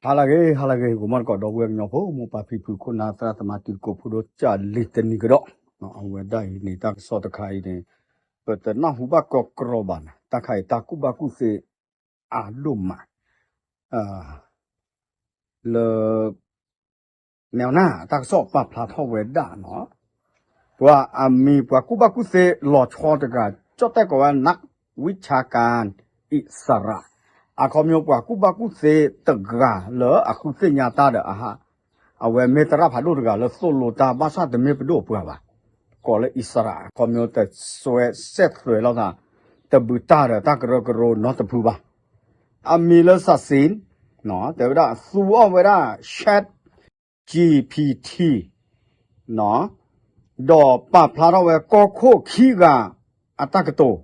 ဟါလၢအဂ့ၤ ဟါလၢအဂ့ၤ ဂီၤမီၢ်တကိး ဒီပုၢ်ဝဲၢ်ကညီဖိ မိၢ်ပၢ်ဖံဖု ခိၣ်နၢ်သရၣ်သမါ တံၤသကိးဖိဒိၣ် ကၢ်လံၤတနံၤကဒီး, အဝဲဒၣ်အံၤန့ၣ် တၢ်ကစီၣ်တခါအံၤန့ၣ် ပတနၢ်ဟူဘၣ်ကီကရီဘၣ်န့ၣ် တၢ်ခါအံၤတၢ်ကူၣ်ဘၣ်ကူၣ်သ့အါဒိၣ်မး လၢ နဲဝ်နၢ်တၢ်ကစီၣ်ပာ်ဖျါထီၣ်ဝဲဒၣ်နီၤ, ပှၤအမံၤပှၤကူၣ်ဘၣ်ကူၣ်သ့လီၤဆီတဂၤ ကၠီၣ်တဲၣ်ကိးဝဲ နးဝံဆါကၣ်အံးစရး, အခီပညီပှၤကူၣ်ဘၣ်ကူၣ်သ့တဂၤလၢအဃုသ့ၣ်ညါတၢ်ဒီးအဟး, အဝဲမ့ၢ်သရၣ်ဖးဒိၣ်တဂၤလၢသိၣ်လိတၢ်ဘၣ်ဆၣ်တမ့ၢ်ပဒိၣ်ပှၤဘၣ်, ကိးလၢအံးစရး အခီပညီတစွဲစဲးသွဲးလိာ်သး, တဘူးတၢ်ဒီးတၢ်ကရၢကရိနီတဖုဘၣ်. အမံၤလၢစးစ့ၣ် တဲဝဲဒၣ်သူအီၣ်ဝဲဒၣ် Chat G P T ဒီးပာ်ဖျါထီၣ်ဝဲကီၢ်ခိၣ်ခံဂၤအတၢ်ကတိၤ,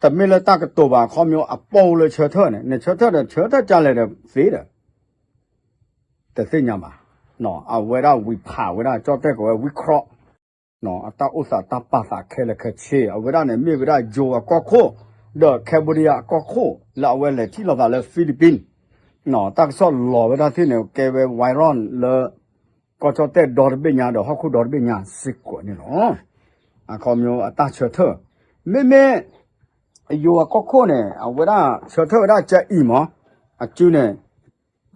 တမ့ၢ်လၢတၢ်ကတိၤဘၣ် အခီပညီအပိာ်လၢဆၢထၢၣ်န့ၣ် နဆၢထၢၣ်ဒီးဆၢထၢၣ်ကလဲၣ်ဒီးသ့ဒီး တသ့ၣ်ညါဘၣ်. အဝဲဒၣ်ဝံဖးဝဲဒၣ် ကၠီၣ်တဲၣ်ကိးဝဲ ဝံခရီး အတၢ်အိၣ်သးတၢ်ပာ်သးခဲလၢာ်ခဲဆ့ အဝဲဒၣ်န့ၣ် မ့ၢ်ဝဲဒၣ်ယိၤအကီၢ်ခိၣ် ဒီး Cambodia အကီၢ်ခိၣ် လၢအဝဲလဲၤထံၣ်လိာ်သးလၢ Philippines တၢ်ကစီၣ်လီၤဝဲဒၣ်သ့ၣ်န့ၣ် ကဲဝဲ viral လၢ ကီၢ်ကၠီၣ်တဲၣ်ဒီတဘ့ၣ်ညါဒီးဟီၣ်ခိၣ်ဒီတဘ့ၣ်ညါစ့ၢ်ကီးန့ၣ်လီၤ. အခီပညီအတၢ်ဆၢထၢၣ် မ့မ့ၢ် ယိၤအကီၢ်ခိၣ်န့ၣ် အဝဲဒၣ်ဆၢထၢၣ်ဝဲဒၣ်ကအံၤမး အစုန့ၣ်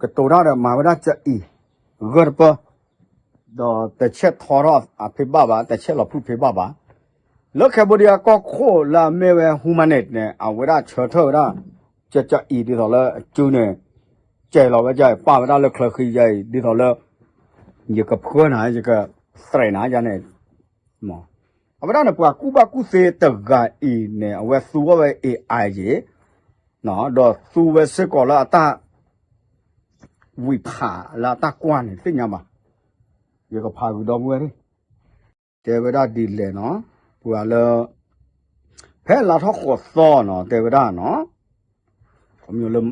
ကတိၤတၢ်ဒီးမၤဝဲဒၣ်ကအံၤ ဂၢၢ်တပၢၢ် ဒီးတဆဲးထီထီၣ်အဖံးဘၣ်ဘၣ် တဆဲးလီၤဖုၣ်ဖံးဘၣ်ဘၣ်. လၢ Cambodia ကီၢ်ခိၣ်လၢအမ့ၢ်ဝဲ Hun Manet န့ၣ် အဝဲဒၣ်ဆၢထၢၣ်ဝဲဒၣ် ကအံၤဒ်သိးလၢအစုန့ၣ် ကဲလီၤဝဲကအံၤ ပာ်ဝဲဒၣ်လၢချၢဃံယၤအံၤ ဒ်သိးလၢ ယကဖှၢနၤ ယကသရဲးနၤယၤန့ၣ် အဝဲဒၣ်န့ၣ် ပှၤကူၣ်ဘၣ်ကူၣ်သ့တဂၤအံၤန့ၣ် အဝဲသူဝဲ AI ယ့ၣ် ဒီးသူဝဲစ့ၢ်ကီးလၢအတၢ် ဝံဖးလၢအတၢ်ကွၢ်န့ၣ် သ့ၣ်ညါဘၣ်. ယကဖးဂုၤဒီပုၢ်ဝဲၢ် တဲဝဲဒၣ်ဒ်လဲၣ်နီၤ, ပှၤလၢ ဖဲလါထီၣ်ဃိးသီနီၤ တဲဝဲဒၣ်နီၤ,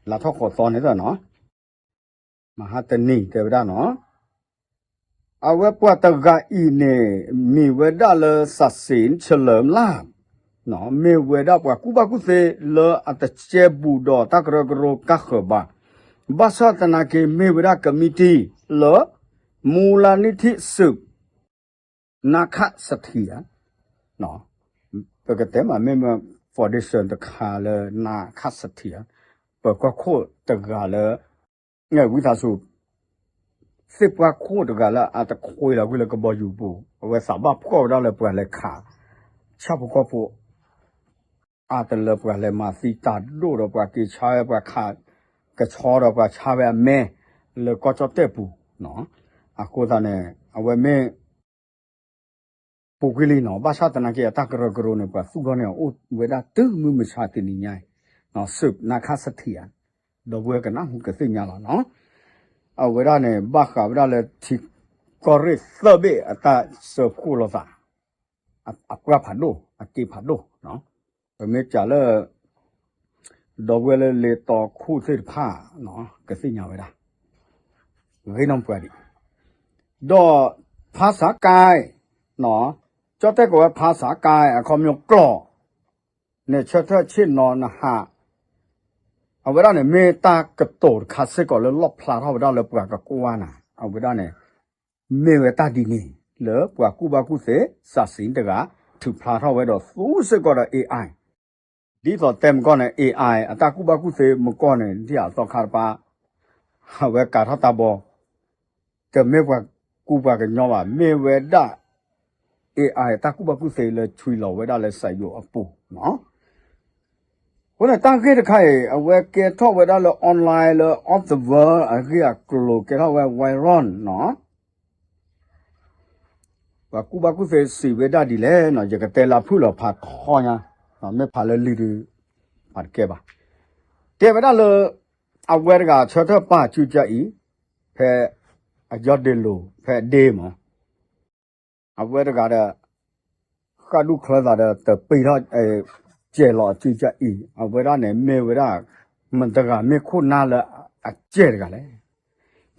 လါထီၣ်ဃိးသီန့ၣ်နီၤ, မဟါတနံၤတဲဝဲဒၣ်နီၤ, အဝဲပှၤတဂၤအံၤန့ၣ် မ့ၢ်ဝဲဒၣ်လၢ စးစ့ၣ် ဆလၢၣ်လၢ် မ့ၢ်ဝဲဒၣ်ပှၤကူၣ်ဘၣ်ကူၣ်သ့လၢအတကဲဘူးဒီးတၢ်ကရၢကရိကါဃၢၤဘၣ်. ဘၣ်ဆၣ်သနာ်က့ မ့ၢ်ဝဲဒၣ်ကမံးတံာ်လၢ မူလနံၣ်ထံၣ်စုး နါခၣ်စထံးဧါ, ပကတဲမးမ့မ့ၢ် foundation တခါလၢနါခၣ်စထံးဧါ, ပကီၢ်ခိၣ်တဂၤလၢ ဝံသးစူၤ သ့ၣ်ပှၢ်ခိၣ်တဂၤလၢအတခွ့လီၤကွံာ်လၢကဘီယူၤပူၤ အဝဲသးဘၣ်ဖှီၣ်ဝဲဒၣ်လၢပှၤလဲၤခး ဆၣ်ဖိကီၢ်ဖိ အါတလၢပှၤလဲၤမၤသံတၢ်ဒိၣ်ဒီးပှၤက့ၤဆါဝဲပှၤခး ကဆီဒီးပှၤဆါဝဲအမဲ လၢကီၢ်ကၠီၣ်တဲၣ်ပူၤ, အဃိသတးန့ၣ် အဝဲမ့ၢ် ပူၤကွံာ်လံနီၤ, ဘၣ်ဆၣ်သနာ်က့အတၢ်ကရၢကရိန့ၣ် ပှၤသူၣ်ထီၣ်န့ၣ်အိၣ်ဝဲဒၣ်တုၤမုၢ်မဆါတနံၤညါအံၤ, စုးနါခၣ်စထံးဧါ, ဒီပုၢ်ဝဲၢ်ကနၢ်ဟူကသ့ၣ်ညါလီၤနီၤ, အဝဲဒၣ်န့ၣ် ဘၣ်ဃးဝဲဒၣ်လၢထံကီၢ်ရ့ၣ်သၢဘ့ၣ်အတၢ်စၢဖှိၣ်လိာ်သး အပှၢ်ဖးဒိၣ် အက့ဖးဒိၣ်, ပမ့ၢ်စံးလၢ ဒီပုၢ်ဝဲၢ်လၢလ့တီခိၣ်သ့ၣ်တဖၣ် ကသ့ၣ်ညါဝဲဒၣ် ဂ့ၤနီၢ်ပှၤဒံး, ဒီးဖါစးကါ, ကၠီၣ်တဲၣ်ကိးဝဲဖါစးကါ အခီပညီကျိာ် န့ၣ်ဆၢထၢၣ်ဆ့ၣ်နီၤနဟး, အဝဲဒၣ်န့ၣ် မ့ၢ်တၢ်ကတိၤတခါစ့ၢ်ကီးလၢလီၣ်ဖျါထီၣ်ဝဲဒၣ်လၢပှၤကကွၢ်နၤ, အဝဲဒၣ်န့ၣ် မ့ၢ်ဝဲတၢ်ဒ်န့ၣ် လၢပှၤကူၣ်ဘၣ်ကူၣ်သ့ စးစ့ၣ်တဂၤ ထုးဖျါထီၣ်ဝဲဒီးသူစ့ၢ်ကီးဒီး AI ဒ်သိးတဲမုၢ်ကီၢ်န့ၣ် AI အတၢ်ကူၣ်ဘၣ်ကူၣ်သ့မုၢ်ကီၢ်န့ၣ် ဒ်အသီခါတပၤ အဝဲကးထီၣ်တၢ်ဘီ, တမ့ၢ်ပှၤကူပှၤကညီဘၣ်, မ့ၢ်ဝဲဒၣ် AI တၢ်ကူၣ်ဘၣ်ကူၣ်သ့လၢဆွံလီၤဝဲဒၣ်လၢစၢယိၤအပူၤနီၤ. အဃိန့ၣ် တၢ်ဂ့ၢ်တခါအံၤ အဝဲကဲထီၣ်ဝဲဒၣ်လၢ online လၢ of the world အဂ့ၢ်အကျိၤ ကဲထီၣ်ဝဲ viral နီၤ. ပှၤကူၣ်ဘၣ်ကူၣ်သ့စံးဝဲဒၣ်ဒ်လဲၣ်နီၤ, ယကတဲလၢဖုၣ်လီၤဖးထီညါ, မ့ၢ်ဖးလၢလံာ်ဒုး ဖးတကဲဘၣ်. တဲဝဲဒၣ်လၢ အဝဲတဂၤဆၢထၢၣ်ပာ်စုကအံၤ, ဖဲအယီၢ်ဒ့လိၤ ဖဲအဒ့မး အဝဲတဂၤဒီး ဃၣ်ဒူၣ်ချၢသးဒီး တပ့ၤထီၣ် ကဲၤလီၤအစုကအံၤ, အဝဲဒၣ်န့ၣ် မ့ၢ်ဝဲဒၣ် မတၤတဂၤမ့ၢ်ခိၣ်နၢ်လၢအကဲတဂၤလဲၣ်.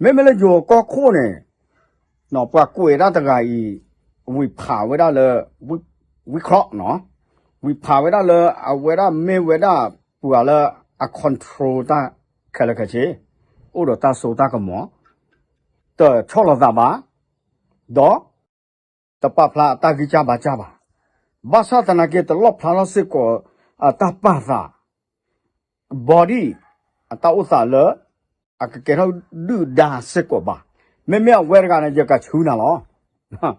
မ့မ့ၢ်လၢယိၤကီၢ်ခိၣ်န့ၣ် ပှၤကွဲးဒၣ်တဂၤအံၤ ဝံၤဖးဝဲဒၣ်လၢ ဝံၤခီနီၤ, ဝံၤဖးဝဲဒၣ်လၢ အဝဲဒၣ်မ့ၢ်ဝဲဒၣ်ပှၤလၢ အ control တၢ်ခဲလၢာ်ခဲဆ့, အိၣ်ဒီးတၢ်စိတၢ်ကမီၤ, တဆီၣ်လီၤသးဘၣ်, ဒီး တပာ်ဖျါအတၢ်ဂံၢ်စၢ်ဘါစၢ်ဘၣ်. ဘၣ်ဆၣ်သနာ်က့ တလီၣ်ဖျါထီၣ်စ့ၢ်ကီး အတၢ်ပာ်သး body အတၢ်အိၣ်သးလၢ အကကဲထီၣ်ဒုၣ်ဒါစ့ၢ်ကီးဘၣ်. မ့မ့ၢ်အဝဲတဂၤန့ၣ် ယကဆူနၤလီၤ.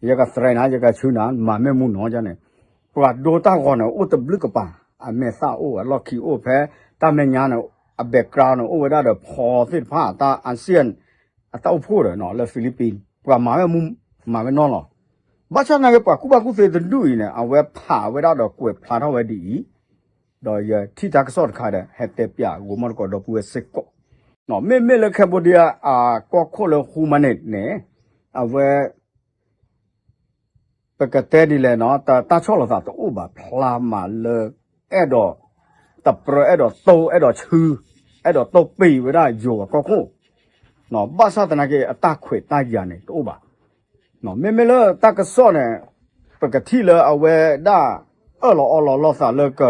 ယကသရၣ်နၤ, ယကဆူနၤ, မၤမ့ၢ်မူနီၤန့ၣ်, ပှၤဒိတၢ်ဂီၤန့ၣ် အိၣ်တဘျုးကပၤ, အမဲာ်သၣ်အိၣ်, အလီၢ်ခံအိၣ်, ဖဲတၢ်မဲာ်ညါန့ၣ် အ background န့ၣ် အိၣ်ဝဲဒၣ်ဒီးဖီသ့ၣ်တဖၣ် တၢ် ASEAN အတၢ်အိၣ်ဖှိၣ်ဒီး လၢ Philippines ပှၤမၤဝဲမူ မၤဝဲနီၤလီၤ. ဘၣ်ဆၣ်သနာ်က့ ပှၤကူၣ်ဘၣ်ကူၣ်သ့တဒူၣ်အံၤန့ၣ် အဝဲဖးဝဲဒၣ်ဒီးကွဲးဖျါထီၣ်ဝဲဒ်အံၤ, ဒီးယထံၣ်တၢ်ကစီၣ်တခါဒီး ဟဲတဲပၠးဂိၤမီၣ်တကိးဒီပုၢ်ဝဲၢ်စ့ၢ်ကီး, မ့မ့ၢ်လၢ Cambodia အကီၢ်ခိၣ်လၢ Hun Manet န့ၣ် အဝဲ ပကတဲဒ်လဲၣ်နီၤ, တၢ်ဆီၣ်လီၤသးတအိၣ်ဘၣ်, ဖျါမးလၢ အဲၣ်ဒိး တပြၢ အဲၣ်ဒိးတိၢ် အဲၣ်ဒိးဆူ အဲၣ်ဒိးတိၢ်ပ့ၤဝဲဒၣ်ယိၤအကီၢ်ခိၣ်, ဘၣ်ဆၣ်သနာ်က့ အတၢ်ခွဲးတၢ်ယာ်န့ၣ်တအိၣ်ဘၣ်. မ့မ့ၢ်လၢတၢ်ကစီၣ်န့ၣ် ပကထံၣ်လၢအဝဲဒၣ် အၢၣ်လီၤအီလီၤလိာ်သးလၢက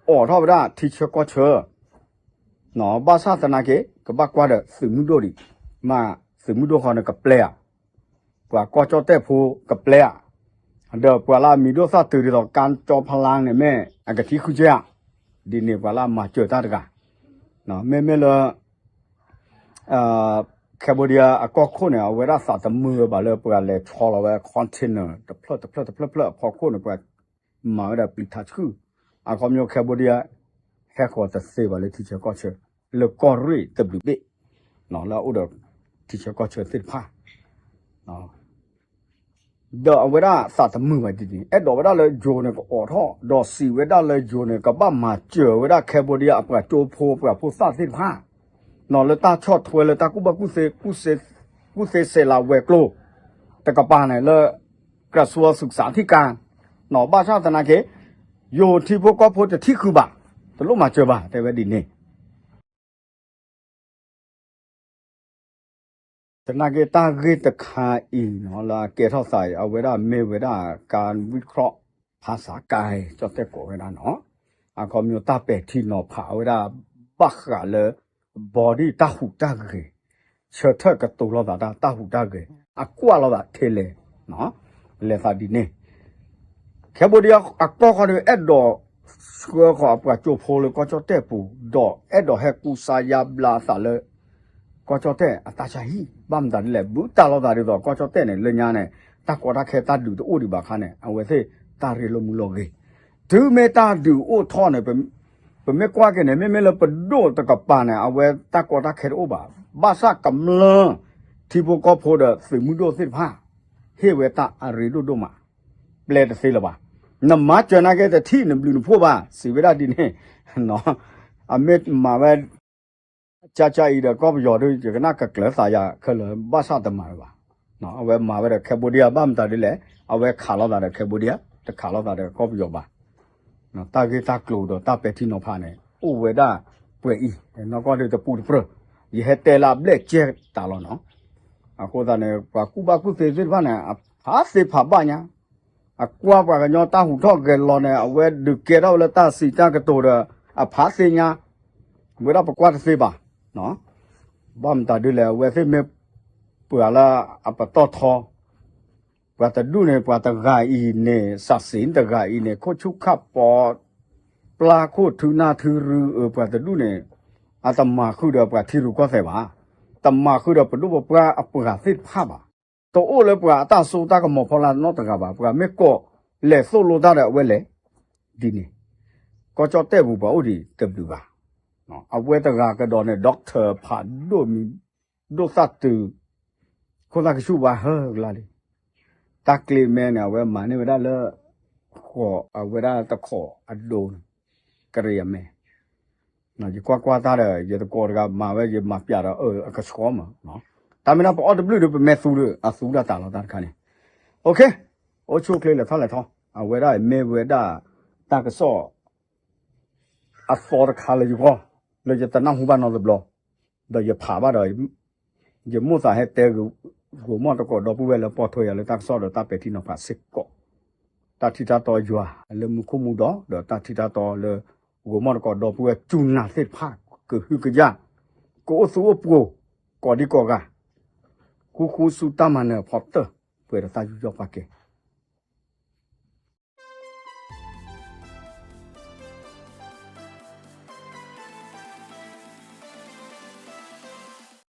အိးထီၣ်ဝဲဒၣ်ထံဆၢကီၢ်ဆၢ ဘၣ်ဆၣ်သနာ်က့ ကဘၣ်ကွၢ်ဒီးသုးမုၢ်ဒိၣ်ဒံး, မ့ၢ်သုးမုၢ်ဒိၣ်ဃီန့ၣ်ကပျဲဧါ, ပှၤကီၢ်ကၠီၣ်တဲၣ်ဖိကပျဲဧါ, ဒီးပှၤလၢအမံၤဒိၣ်သၣ်တုၤဒ်သိး ကၠီဖလါန့ၣ်မ့ၢ်အကထံၣ်ဃုကဲဧါ, ဒ်န့ၣ်ပှၤလၢအမၤစၢၤတၢ်တဂၤ, မ့မ့ၢ်လၢ Cambodia အကီၢ်ခိၣ်န့ၣ် အဝဲဒၣ်သးတမုာ်ဘၣ်လၢပှၤလဲၤဆီလီၤဝဲ container တဖျၢၣ်တဖျၢၣ်တဖျၢၣ်တဖျၢၣ်အဖီခိၣ်န့ၣ် ပှၤမၤဝဲဒၣ်ပျံၤထးဆှုၣ်, အခီပညီ Cambodia ဟဲဃီၤတသ့ဘၣ်လၢထံဆၢကီၢ်ဆၢ, လၢကီၢ်ရ့ၣ်တဘျုးဘ့ၣ်, လၢအအိၣ်ဒီးထံဆၢကီၢ်ဆၢသ့ၣ်တဖၣ် ဒီးအဝဲဒၣ်သးတမုာ်ဘၣ်ဒ်န့ၣ် အဲၣ်ဒိးဝဲဒၣ်လၢယိၤန့ၣ်ကအိးထီၣ်, ဒီးစံးဝဲဒၣ်လၢယိၤန့ၣ် ကဘၣ်မၤစၢၤဝဲဒၣ် Cambodia အပှၤကၠိဖိပှၤဖိသၣ်သ့ၣ်တဖၣ်, လၢတၢ်ဆီၣ်ထွဲလၢတၢ်ကူၣ်ဘၣ်ကူၣ်သ့ ကူၣ်သ့စဲးလၤဝဲၤကျိၤ တကပၤန့ၣ်လၢ ကရၢၡိစူးစးထံၣ်ကါ, ဘၣ်ဆၣ်သနာ်က့ ယိၤထံဖိကီၢ်ဖိတထံၣ်ဃုာ်ဘၣ်, တလိၣ်မၤစၢၤဘၣ် တဲဝဲဒ်န့ၣ် သနာ်က့တၢ်ဂ့ၢ်တခါအံၤနီၤ လၢအကဲထီၣ်သးအံၤ အဝဲဒၣ်မ့ၢ်ဝဲဒၣ် การวิเคราะห์ภาษากาย ကၠီၣ်တဲၣ်ကိးဝဲဒၣ်နီၤ, အခီပညီတၢ်ပဲာ်ထံနီၤဖးဝဲဒၣ် ဘၣ်ဃးလၢ body တၢ်ဟူးတၢ်ဂဲၤ, ဆၢထၢၣ်ကတိၤလိာ်သးတၢ် တၢ်ဟူးတၢ်ဂဲၤ, အကွၢ်လိာ်သးထဲလဲၣ်, လဲၤသးဒ်န့ၣ် Cambodia အကီၢ်ဃီဒီး အဲၣ်ဒိးဆှၢဃီၤအပှၤကၠိဖိလၢကီၢ်ကၠီၣ်တဲၣ်ပူၤ, ဒီးအဲၣ်ဒိးဟဲကူစါယါဘျါအသးလၢ ကီၢ်ကၠီၣ်တဲၣ်အတၢ်ဆါဟံၣ်, ဘၣ်မတၤဒ်လဲၣ် ဘူးတၢ်လိာ်သးဒ်သိး ကီၢ်ကၠီၣ်တဲၣ်န့ၣ် လၢညါန့ၣ် တၢ်ကီတၢ်ခဲတၢ်ဒုးတအိၣ်ဒံးဘၣ်အခါန့ၣ် အဝဲသ့ၣ်တၢ်ရ့လိာ်မုာ်လိာ်ဂ့ၤ, တုၤမ့ၢ်တၢ်ဒုးအိၣ်ထီၣ်န့ၣ် ပမ့ၢ်ကွၢ်က့ၤန့ၣ် မ့မ့ၢ်လၢပဒိၣ်တကပၤန့ၣ် အဝဲတၢ်ကီတၢ်ခဲတအိၣ်ဘၣ်, ဘၣ်ဆၣ်ကမျၢၢ် ထံဖိကီၢ်ဖိဒီးသုးမုၢ်ဒိၣ်သ့ၣ်တဖၣ် ဟ့ၣ်ဝဲတၢ်အရ့ဒိၣ်ဒိၣ်မး, ပျဲတသ့လၢၤဘၣ်, နမၤစၢၤနာ်က့တထံၣ်နဘျုးနဖှိၣ်ဘၣ် စံးဝဲဒၣ်ဒ်န့ၣ်, အမ့ၢ်မၤဝဲ ကၠါကၠါအံၤဒီးကီၢ်ပယီၤဒုး ယကနၣ်ကကျၢၤသးယၤခဲလၢာ် ဘၣ်ဆၣ်တမၤဝဲဘၣ်, အဝဲမၤဝဲဒီး Cambodia ဘၣ်မတၤဒ်လဲၣ်, အဝဲခးလိာ်သးဒီး Cambodia တခးလိာ်သးဒီးကီၢ်ပယီၤဘၣ်, တၢ်ဂ့ၢ်တၢ်ကျိၤဒီးတၢ်ပဲာ်ထံနီၤဖးန့ၣ် အိၣ်ဝဲဒၣ်ပှဲၤအံၤ, နီၢ်ကီၢ်ဒုးတပူၤတပြၢၢ်, ယဟဲတဲလၢအဘျဲၣ်ကဲတၢ်လီၤနီၤ, အဃိသတးန့ၣ် ပှၤကူၣ်ဘၣ်ကူၣ်သ့သ့ၣ်တဖၣ်န့ၣ် အဖးသ့ဖးဘၣ်ညါ အကွၢ်ပှၤကညီတၢ်ဟူးထီၣ်ဂဲၤလီၤန့ၣ် အဝဲဒုးကဲထီၣ်ဝဲလၢတၢ်စံးတၢ်ကတိၤဒီး အဖးသ့ညါ, ဝဲဒၣ်ပကွၢ်တသ့ဘၣ်, ဘၣ်မတၤဒ်လဲၣ် အဝဲသ့ၣ်မ့ၢ်ပှၤလၢအပတီၢ်ထီ, ပှၤတဒူၣ်န့ၣ် ပှၤတဂၤအံၤန့ၣ် စးစ့တဂၤအံၤန့ၣ် ခိၣ်ဆူၣ်ခၣ်ပီၤ ပျၢ်ခိၣ်ထုနၢ်ထုရူအပှၤတဒူၣ်န့ၣ် အတမၤဃုာ်ဒီးပှၤထံရူၢ်ကီၢ်သဲးဘၣ်, တမၤဃုာ်ဒီးပဒိၣ်ပပှၢ်အပှၤသ့ၣ်တဖၣ်ဘၣ် တအိၣ်လၢပှၤအတၢ်စိတၢ်ကမီၤဖီလာ်နီတဂၤဘၣ်, ပှၤမ့ၢ်ကိးလဲၤသိၣ်လိတၢ်ဒီးအဝဲလဲၤ, ဒ်န့ၣ်, ကီၢ်ကၠီၣ်တဲၣ်ပူၤပှၤအိၣ်ဒံးတဘျုးဂၤ, အဝဲတဂၤကဒီးန့ၣ် doctor ဖးဒိၣ်မံၤ, ဒိၣ်သၣ်တုၤ, ခိၣ်သၣ်ကဆူၣ်ဘၣ်ဟၢကျါလံ, တၢ်ကျ့မဲန့ၣ် အဝဲမၤန့ၢ်ဝဲဒၣ်လၢ ဃိးအဝဲဒၣ်တခိးအဒိန့ၣ်, ကရံၣ်အမဲ ယကွၢ်ကွၢ်တၢ်ဒီး ယတကိးတဂၤမၤဝဲ ယမၤပျးဒီး အကဆှီမး, တၢ်မ့ၢ်ဒၣ်ပအီၣ်တဘျုးဒီး ပမဲာ်သူဒီး အသူဒၣ်တၢ်လီၤတၢ်တခါန့ၣ်, အိၣ်ဆူၣ်အိၣ်ချ့လဲၤထီၣ်လဲၤထီ, အဝဲဒၣ်မ့ၢ်ဝဲဒၣ် တၢ်ကစီၣ် အသီတခါလၢယဂီၢ်, လၢယတနၢ်ဟူဘၣ်နီတဘျီ, ဒီးယဖးဘၣ်ဒီး ယမိၣ်သးဟဲတဲဂ့ၤမီၢ်တကိးဒီပုၢ်ဝဲၢ်လၢပိာ်ထွဲယၤလၢတၢ်ကစီၣ်ဒီးတၢ်ပဲာ်ထံနီၤဖးစ့ၢ်ကီး, တၢ်ထံတၢ်တီယွၤလၢမူခိၣ်မူဒီး ဒီးတၢ်ထံတၢ်တီလၢ ဂိၤမီၣ်တကိးဒီပုၢ်ဝဲၢ်စူၢ်နာ်သ့ၣ်တဖၣ် ကဟုကယာ် ကအိၣ်သူအိၣ်ပှိၤ ကိးဒံကိးဂၤ ဃူဃူဆူတၢ်မၤနၢၤအဖီတၢၢ် ပှဲၤဒီးတၢ်ယူးယီၣ်ပာ်ကဲ